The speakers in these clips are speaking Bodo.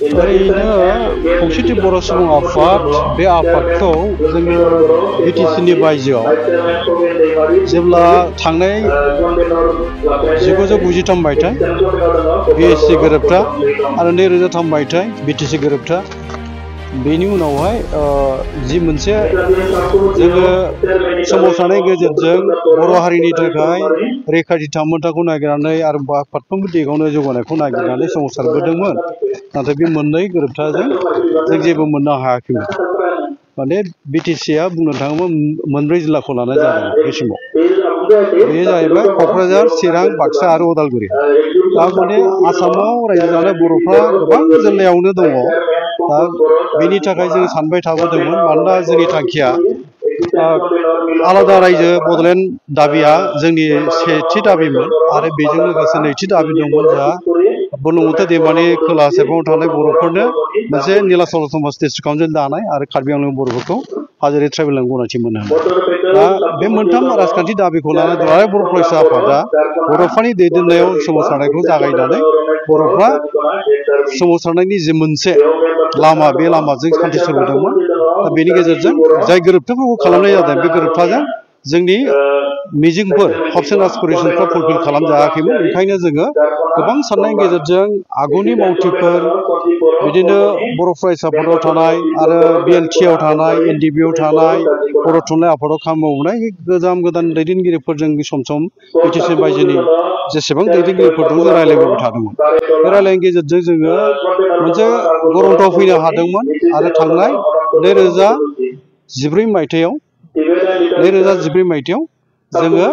ओरैनो खौसेथि बर' सुबुं आफाद बे आफादखौ जोङो बिटिसिनि बायजोआव जेब्ला थांनाय 1993 मायथाइ बिएससि गोरोबथा आरो 2003 मायथाइ बिटिसि गोरोबथा बेनि उनावहाय जि मोनसे जोङो सोमावसारनाय गेजेरजों बर' हारिनि थाखाय रैखाथि थामोन्थाखौ नागिरनानै आरो फारफ्रोमबो दिगावनो जौगानायखौ नागिरनानै सोमावसारबोदोंमोन नाथाय बे मोननै गोरोबथाजों जों जेबो मोननो हायाखैमोन माने बिटिसिआ बुंनो थाङोब्ला मोनब्रै जिल्लाखौ लानाय जादों बे समाव बेयो जाहैबाय क'क्राझार चिरां बाक्सा आरो उदालगुरि दा माने आसामाव रायजो जानाय बर'फ्रा गोबां जिल्लायावनो दङ दा बेनि थाखाय जों सानबाय थाबोदोंमोन मानोना जोंनि थांखिया आलादा रायजो बड'लेण्ड दाबिया जोंनि सेथि दाबिमोन आरो बेजों लोगोसे नैथि दाबि दंमोन जोंहा बुरलुंबुथुर दैमानि खोला सेरफाङाव थानाय बर'फोरनो मोनसे नीलाचल समाज डिस्ट्रिक्ट काउन्सिल दानाय आरो कार्बि आंलं बर'फोरखौ हाजोआरि ट्राइबेलजों गनायथि मोननो हानाय दा बे मोनथाम राजखान्थि दाबिखौ लानानै दुलाराय बर' फरायसा आफादा बर'फोरनि दैदेननायाव सोमावसारनायखौ जागायनानै बर'फ्रा सोमावसारनायनि जि मोनसे लामा बे लामाजों सान्थि सोरजिदोंमोन दा बेनि गेजेरजों जाय गोरोबथाफोरखौ खालामनाय जादों बे गोरोबथाजों जोंनि मिजिंफोर हप्स एन्ड एसपिरेसनफ्रा फुलफिल खालामजायाखैमोन ओंखायनो जोङो गोबां साननायनि गेजेरजों आगुनि मावथिफोर बिदिनो बर' फरायसा आफादाव थानाय आरो बिएलटिआव थानाय एनडिबिआव थानाय बर' थुनलाइ आफादाव खामानि मावनाय गोदान दैदेनगिरिफोरजों सम सम बिटिसि बायजोनि जेसेबां दैदेनगिरिफोर दं जों रायज्लायबोबाय थादोंमोन बे रायज्लायनायनि गेजेरजों जोङो मोनसे गरन्थ'आव फैनो हादोंमोन आरो थांनाय 2014 मायथाइयाव जोङो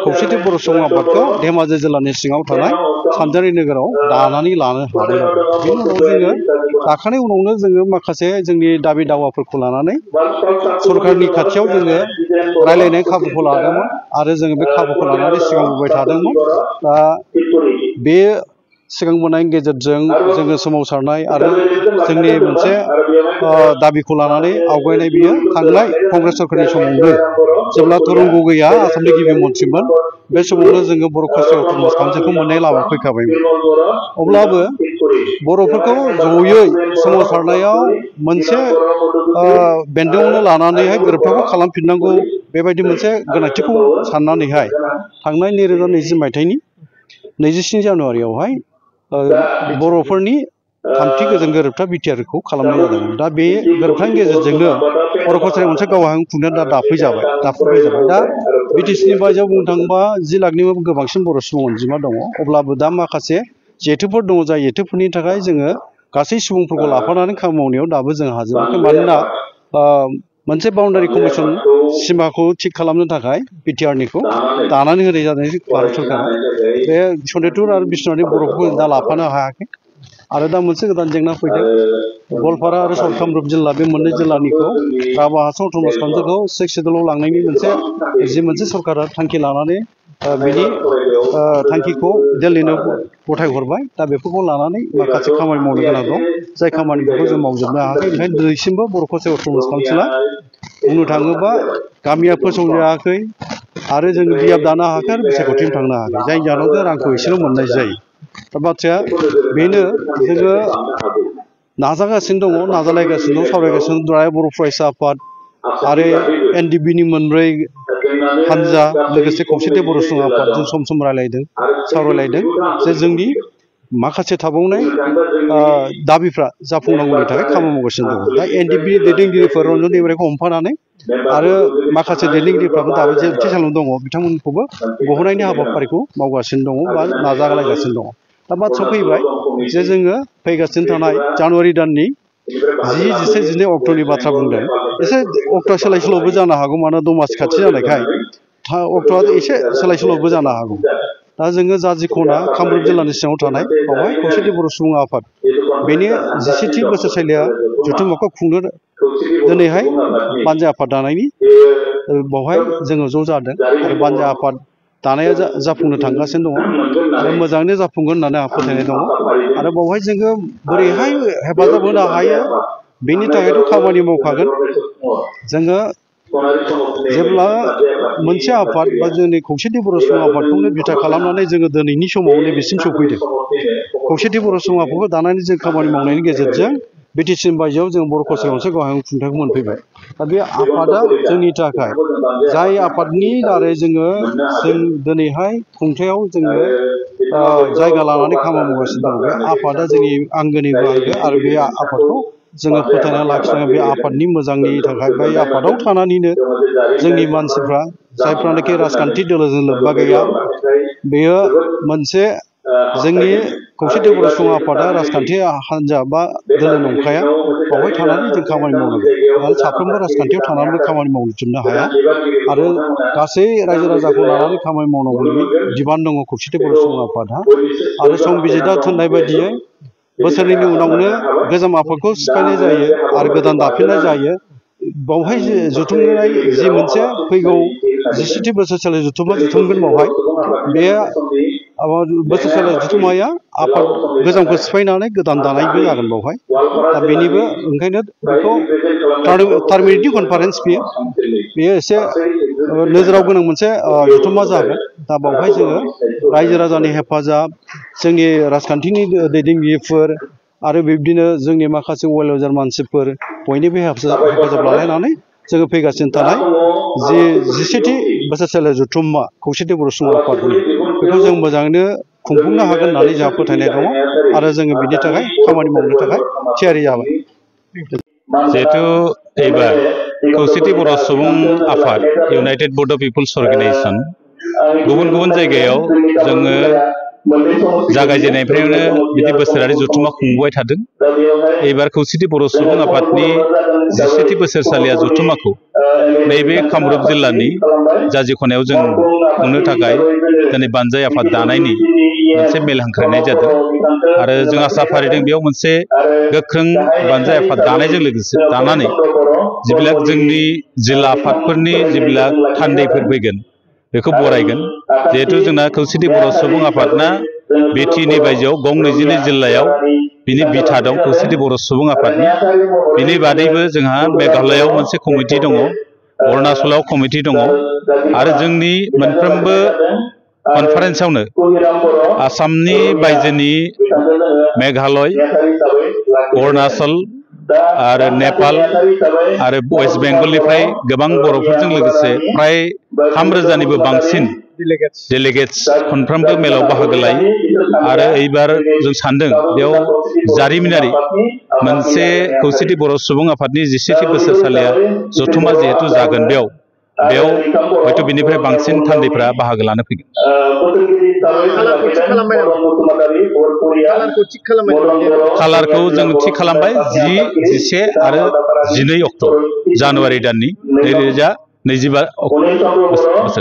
खौसेथि बर' सुबुं आफादखौ धेमाजि जिल्लानि सिङाव थानाय सानजारि नोगोराव दानानै लानो हादों आरो बेनि उनाव जोङो दाखानाय उनावनो जोङो माखासे जोंनि दाबि दावाफोरखौ लानानै सरकारनि खाथियाव जोङो रायज्लायनाय खाबुखौ लादोंमोन आरो जोङो बे खाबुखौ लानानै सिगांबोबाय थादोंमोन दा बे सिगांबोनायनि गेजेरजों जोङो सोमावसारनाय आरो जोंनि मोनसे दाबिखौ लानानै आवगायनाय बियो थांनाय कंग्रेस सरकारनि समावनो जेब्ला तरुन गगैआ आसामनि गिबि मन्थ्रिमोन बे समावनो जोङो बर' कालचारेल अट'नमास काउन्सिलखौ मोननाय लामायाव फैखाबायमोन अब्लाबो बर'फोरखौ जयै सोमावसारनायाव मोनसे बेन्दोंआवनो लानानैहाय गोरोबथाखौ खालामफिननांगौ बेबायदि मोनसे गोनांथिखौ साननानैहाय थांनाय 2020 मायथाइनि 27 जानुवारियावहाय बर'फोरनि थामथि गोजोन गोरोबथा बिटिआरखौ खालामनाय जादोंमोन दा बे गोरोबथानि गेजेरजोंनो बर' कालचारनि मोनसे गावहां खुंनो दा दाफैजाबाय दा बिटिसिनि बायजोआव बुंनो थाङोबा 10 लाखनिबो गोबांसिन बर' सुबुं अनजिमा दङ अब्लाबो दा माखासे जेथोफोर दङ जाय जेथोफोरनि थाखाय जोङो गासै सुबुंफोरखौ लाफानानै खामानि मावनायाव दाबो जों हाजोबाखै मानोना मोनसे बाउन्डारि कमिसन सिमाखौ थिग खालामनो थाखाय बिटिआरनिखौ दानानै होनाय जादों भारत सरकारा बे सनितपुर आरो बिश्वनाथनि बर'फोरखौ दा लाफानो हायाखै आरो दा मोनसे गोदान जेंना फैदों गवालपारा आरो कामरुप जिल्ला बे मोननै जिल्लानिखौ राभा हाजं अट'नमास काउन्सिलखौ 6 सिडुलाव लांनायनि मोनसे सरकारा थांखि लानानै बिनि थांखिखौ दिल्लीनो गथायहरबाय दा बेफोरखौ लानानै माखासे खामानि मावनो गोनां दं जाय खामानिफोरखौ जों मावजोबनो हायाखै ओंखायनो दिनैसिमबो बर' कालचारेल अट'नमास काउन्सिला बुंनो थाङोबा गामिया फोसावजायाखै आरो जोङो बियाब दानो हायाखै आरो बिसायख'थिसिम थांनो हायाखै जायनि जाहोनाव जों रांखौ एसेल' मोननाय जायो दा बाथ्राया बेनो जोङो नाजागासिनो दङ नाजालायगासिनो दं सावरायगासिनो दं बर' फरायसा आफाद आरो एनडिबिनि मोनब्रै हानजा लोगोसे खौसेथि बर' सुबुं आफादजों सम सावरायलायदों जे जोंनि माखासे थाबावनाय दाबिफ्रा जाफुंनांगौनि थाखाय खामानि मावगासिनो दङ दा एनडिबि दैदेनगिरिफोर रन्जन दैमारिखौ हमफानानै आरो माखासे दैदेनगिरिफ्राबो दाबो जे थिसानाव दङ बिथांमोनखौबो बहननायनि हाबाफारिखौ मावगासिनो दङ बा नाजालायगासिनो दङ दा बाथ्रा फैबाय जे जोङो फैगासिनो थानाय जानुवारि दाननि 10, 11, 12 अक्ट'नि बाथ्रा बुंदों एसे अक्ट'आ सोलाय सोल'बो जानो हागौ मानोना दमासि खाथि जानायखाय अक्ट'आ एसे सोलाय सोल'बो जानो हागौ दा जोङो जाजिखना कामरुप जिल्लानि सिङाव थानाय बावहाय खौसेथि बर' सुबुं आफाद बेनि 17थि बोसोरसालिया जथुम्माखौ खुंनो दिनैहाय बानजा आफाद दानायनि बावहाय जोङो ज' जादों आरो बानजा आफाद दानाया जाफुंनो थांगासिनो दङ आरो मोजाङैनो जाफुंगोन होननानै आं फोथायनाय दङ आरो बावहाय जोङो बोरैहाय हेफाजाब होनो हायो बेनि थाखायथ' खामानि मावखागोन जोङो जेब्ला मोनसे आफाद बा जोंनि खौसेथि बर' सुबुं आफादखौनो बिथा खालामनानै जोङो दिनैनि समाव नैबेसिम सफैदों। खौसेथि बर' सुबुं आफादखौ दानानै जों खामानि मावनायनि गेजेरजों बिटिसि बायजोआव जों बर' कसारि मोनसे गाहाय खुंथायखौ मोनफैबाय। दा बे आफादा जोंनि थाखाय जाय आफादनि दारै जों दिनैहाय खुंथायाव जोङो जायगा लानानै खामानि मावगासिनो दं। बे आफादा जोंनि आंगोनिबो आंगो आरो बे आफादखौ जोङो फोथांना लाखिनांगोन। बे आफादनि मोजांनि थाखाय बै आफादाव थानानैनो जोंनि मानसिफ्रा जायफ्रानोखि राजखान्थि दोलोजों लोब्बा गैया, बेयो मोनसे जोंनि खौसेथि बर' सुबुं आफादा राजखान्थि हान्जा बा दोलो नंखाया। बावहाय थानानै जों खामानि मावनांगोन आरो साफ्रोमबो राजखान्थियाव थानानैबो खामानि मावजोबनो हाया आरो गासै रायजो राजाखौ लानानै खामानि मावनांगौनि बिबान दङ खौसेथि बर' सुबुं आफादहा। आरो संबिजितआ थिननाय बायदियै बोसोरनैनि उनावनो गोजाम आफादखौ सिफायनाय जायो आरो गोदान दाफिननाय जायो। बावहाय जुथुमनाय जि मोनसे फैगौ 17थि बोसोरसालि जुथुमा जुथुमगोन बावहाय, बे बोसोरसालि जुथुमाया आफाद गोजामखौ सिफायनानै गोदान दानायबो जागोन बावहाय। दा बेनिबो ओंखायनो बेखौ टार्मिनेटिं कनफारेन्स बेयो एसे नोजोराव गोनां मोनसे जुथुमा जागोन। दा बावहाय जोङो रायजो राजानि हेफाजाब, जोंनि राजखान्थिनि दैदेनगिरिफोर आरो बिब्दिनो जोंनि माखासे वेल विजार मानसिफोर बयनिबो हेफाजाब लालायनानै जोङो फैगासिनो थानाय जि 17थि बोसोरसालि जुथुमा खौसेथि बर' सुबुं आफादनि, बेखौ जों मोजाङैनो खुंफुंनो हागोन होननानै जोंहा फोथायनाय दङ आरो जोङो बिनि थाखाय खामानि मावनो थाखाय थियारि जाबाय। जिहेतु एबार खौसेथि बर' सुबुं आफाद इउनाइटेड बड' पिपल्स अर्गेनाइजेसन गुबुन गुबुन जायगायाव जोङो जागायजेननायनिफ्रायनो बिदि बोसोरारि जुथुमा खुंबोबाय थादों। एबार खौसेथि बर' सुबुं आफादनि 17थि बोसोरसालिया जुथुमाखौ नैबे कामरुप जिल्लानि जाजि खनायाव जों खुंनो थाखाय दिनै बानजाय आफाद दानायनि मोनसे मेल हांख्रायनाय जादों आरो जों आसा फारिदों बेयाव मोनसे गोख्रों बानजाय आफाद दानायजों लोगोसे दानानै जेब्ला जोंनि जिल्ला आफादफोरनि जेब्ला थान्दैफोर फैगोन बेखौ बरायगोन। जिहेतु जोंना खौसेथि बर' सुबुं आफादना बिटिनि बायजोआव गं 22 जिल्लायाव बिनि बिथा दं खौसेथि बर' सुबुं आफादनि। बिनि बादैबो जोंहा मेघालयआव मोनसे कमिटि दङ, अरुणाचलाव कमिटि दङ आरो जोंनि मोनफ्रोमबो कनफारेन्सआवनो आसामनि बायजोनि मेघालय, अरुणाचल आरो नेपाल आरो वेस्ट बेंगलनिफ्राय गोबां बर'फोरजों लोगोसे फ्राय 3000निबो बांसिन डेलिगेट्स खनफ्रोमबो मेलाव बाहागो लायो आरो एबार जों सानदों बेयाव जारिमिनारि मोनसे खौसेथि बर' सुबुं आफादनि 17थि बोसोरसालिया जथुमा जिहेतु जागोन, बेयाव हयथ' बिनिफ्राय बांसिन थान्दैफ्रा बाहागो लानो फैगोन। खालारखौ जों थि खालामबाय 10, 11 आरो 12 अक्ट' जानुवारि दाननि 2025 बोसोर।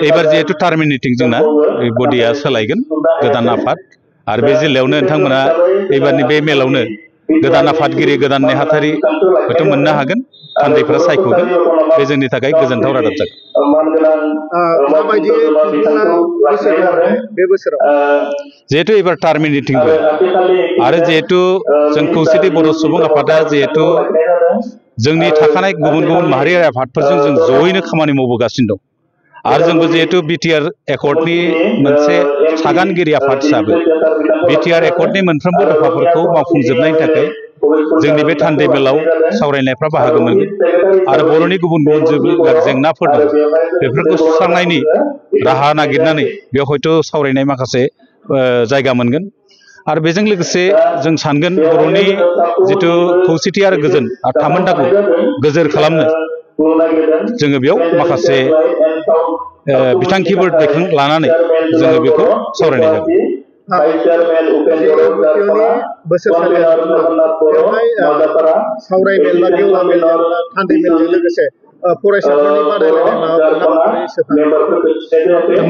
एबार जिहेतु टार्मिनेटिं जोंना बडिया सोलायगोन, गोदान आफाद आरो बे जिल्लायावनो नोंथांमोना एबारनि बे मेलावनो गोदान आफादगिरि, गोदान नेहाथारि हयथ' मोननो हागोन, थान्दैफ्रा सायख'गोन। बे जोंनि थाखाय गोजोनथाव रादाब जागोन। जिहेतु एबार टार्मिनेटिंबो आरो जिहेतु जों खौसेथि बर' सुबुं आफादा जिहेतु जोंनि थाखानाय गुबुन गुबुन माहारियारि आफादफोरजों जों जयैनो खामानि मावबोगासिनो दं आरो जोंबो जिहेतु बिटिआर एकर्डनि मोनसे सागानगिरि आफाद हिसाबै बिटिआर एकर्डनि मोनफ्रोमबो दफाफोरखौ मावफुंजोबनायनि थाखाय जोंनि बे थान्दै मेलाव सावरायनायफ्रा बाहागो मोनगोन आरो बर'नि गुबुन गुबुन जेंनाफोर दं बेफोरखौ सुस्रांनायनि राहा नागिरनानै बेयाव हयथ' सावरायनाय माखासे जायगा मोनगोन आरो बेजों लोगोसे जों सानगोन बर'नि जिथु खौसेथि आरो गोजोन आरो थामोन्थाखौ गोजोर खालामनो जोङो बेयाव माखासे बिथांखिफोर लानानै जोङो बेखौ सावरायनाय जागोन।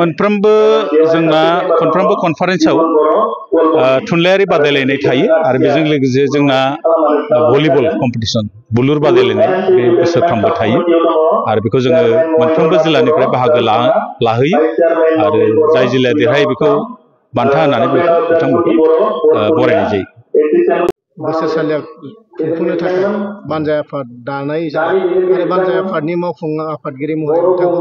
मोनफ्रोमबो जोंना खनफ्रोमबो कनफारेन्सआव थुनलाइयारि बादायलायनाय थायो आरो बेजों लोगोसे जोंना भलिबल कम्पिटिसन, बुलुर बादायलायनाय बे बोसोरफ्रोमबो थायो आरो बेखौ जोङो मोनफ्रोमबो जिल्लानिफ्राय बाहागो लाहोयो आरो जाय जिल्लाया देरहायो बेखौ बान्था होनानै बिथांमोनखौ बरायनाय जायो। बोसोरसालिया खुंफुंनो थाखाय बानजाय आफाद दानाय जाबाय आरो बानजाय आफादनि मावफुं आफादगिरि महरै नोंथांखौ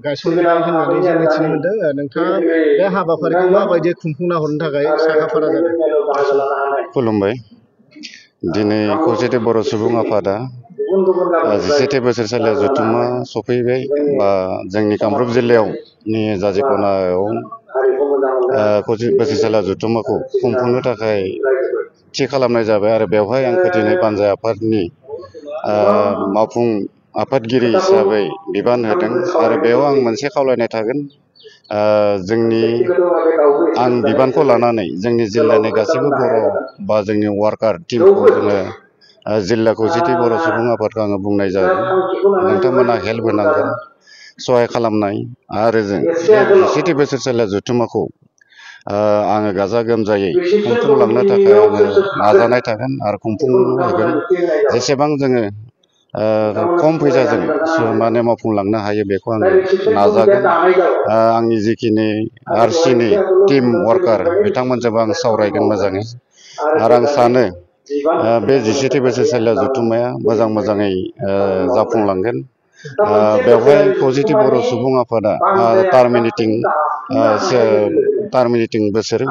गायसननाय होननानै जों मिथिनो मोनदों। नोंथाङा बे हाबाफारिखौ माबायदि खुंफुंना हरनो थाखाय साखाफारा जादों? खुलुमबाय। दिनै खौसेथि बर' सुबुं आफादा 17थि बोसोरसालिया जथुम्मा सफैबाय बा जोंनि कामरुप जिल्लायावनि जाजि खनायाव बोसोरसालिया जथुम्माखौ खुंफुंनो थाखाय थि खालामनाय जाबाय आरो बेवहाय आंखौ दिनै बानजाय आफादनि मावफुं आफादगिरि हिसाबै बिबान होदों आरो बेयाव आं मोनसे खावलायनाय थागोन। आं बिबानखौ लानानै जोंनि जिल्लानि गासैबो बर' बा जोंनि वार्कार टीमखौ जोङो जिल्ला खौसेथि बर' सुबुं आफादखौ आङो बुंनाय जागोन। नोंथांमोना हेल्प होनांगोन, सहाय खालामनाय आरो जों 17थि बोसोरसालिया जथुम्माखौ आङो गाजा गोमजायै खुंफुंलांनो थाखाय आङो नाजानाय थागोन आरो खुंफुंहोगोन। जेसेबां जोङो खम फैसाजों माने मावफुंलांनो हायो बेखौ आङो नाजागोन। आंनि जिखिनि आरसिनि टीम वार्कार बिथांमोनजोंबो आं सावरायगोन मोजाङै आरो आं सानो बे 17थि बोसोरसालिया जथुम्माया मोजाङै जाफुंलांगोन। बेवहाय खौसेथि बर' सुबुं आफादा टार्मिनेटिं बोसोर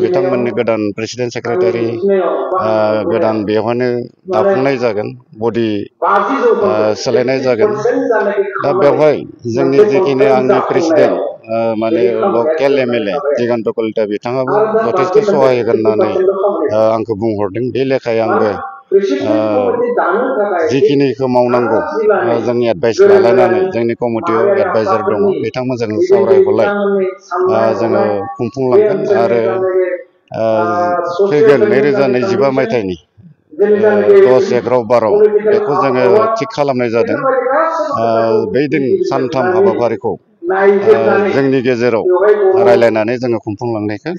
बिथांमोननि गोदान प्रेसिडेन्ट सेक्रेटारि गोदान बेवहायनो दाफुंनाय जागोन, बडि सोलायनाय जागोन। दा बेवहाय जोंनि जिखिनि आंनि प्रेसिडेन्ट माने लकेल एमएलए दिगान्त कलिता बिथाङाबो जथेस्थ सहाय होगोन होननानै आंखौ बुंहरदों। बे लेखायै आंबो जिखिनिखौ मावनांगौ जोंनि एडभाइस लालायनानै जोंनि कमिटियाव एडभाइजार दङ, बिथांमोनजों सावरायहरलाय जोङो खुंफुंलांगोन आरो फैगोन 2025 मायथाइनि 10/11/12 बेखौ जोङो थिग खालामनाय जादों। बै दिन सानथाम हाबाफारिखौ जोंनि गेजेराव रायलायनानै जोङो खुंफुंलांनायखौ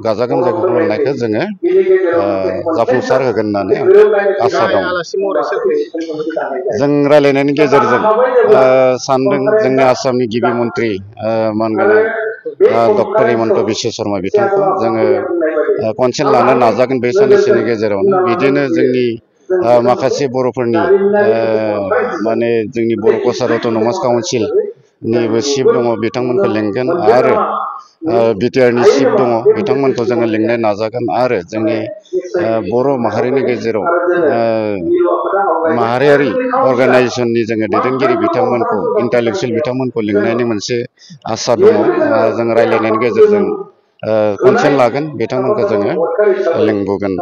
गाजा गोमजायै खुंफुंलांनायखौ जोङो जाफुंसार होगोन होननानै आसा दं। जों रायलायनायनि गेजेरजों सानदों जोंनि आसामनि गिबि मन्त्रि मानगोनां डक्टर हिमन्त बिश्व शर्मा बिथांखौ जोङो कनसेन्ट लानो नाजागोन बे साननैसोनि गेजेरावनो। बिदिनो जोंनि माखासे बर'फोरनि माने जोंनि बर' कसारि अट'नमास काउन्सिलनिबो चिफ दङ, बिथांमोनखौ लिंगोन आरो बिटिआरनि चिफ दङ, बिथांमोनखौ जोङो लिंनो नाजागोन आरो जोंनि बर' माहारिनि गेजेराव माहारियारि अर्गानाइजेसननि जोङो दैदेनगिरि बिथांमोनखौ, इन्टालेक्सुयेल बिथांमोनखौ लिंनायनि मोनसे आसा दङ। जों रायलायनायनि गेजेरजों कनसेन्ट लागोन, बिथांमोनखौ जोङो लिंबोगोन।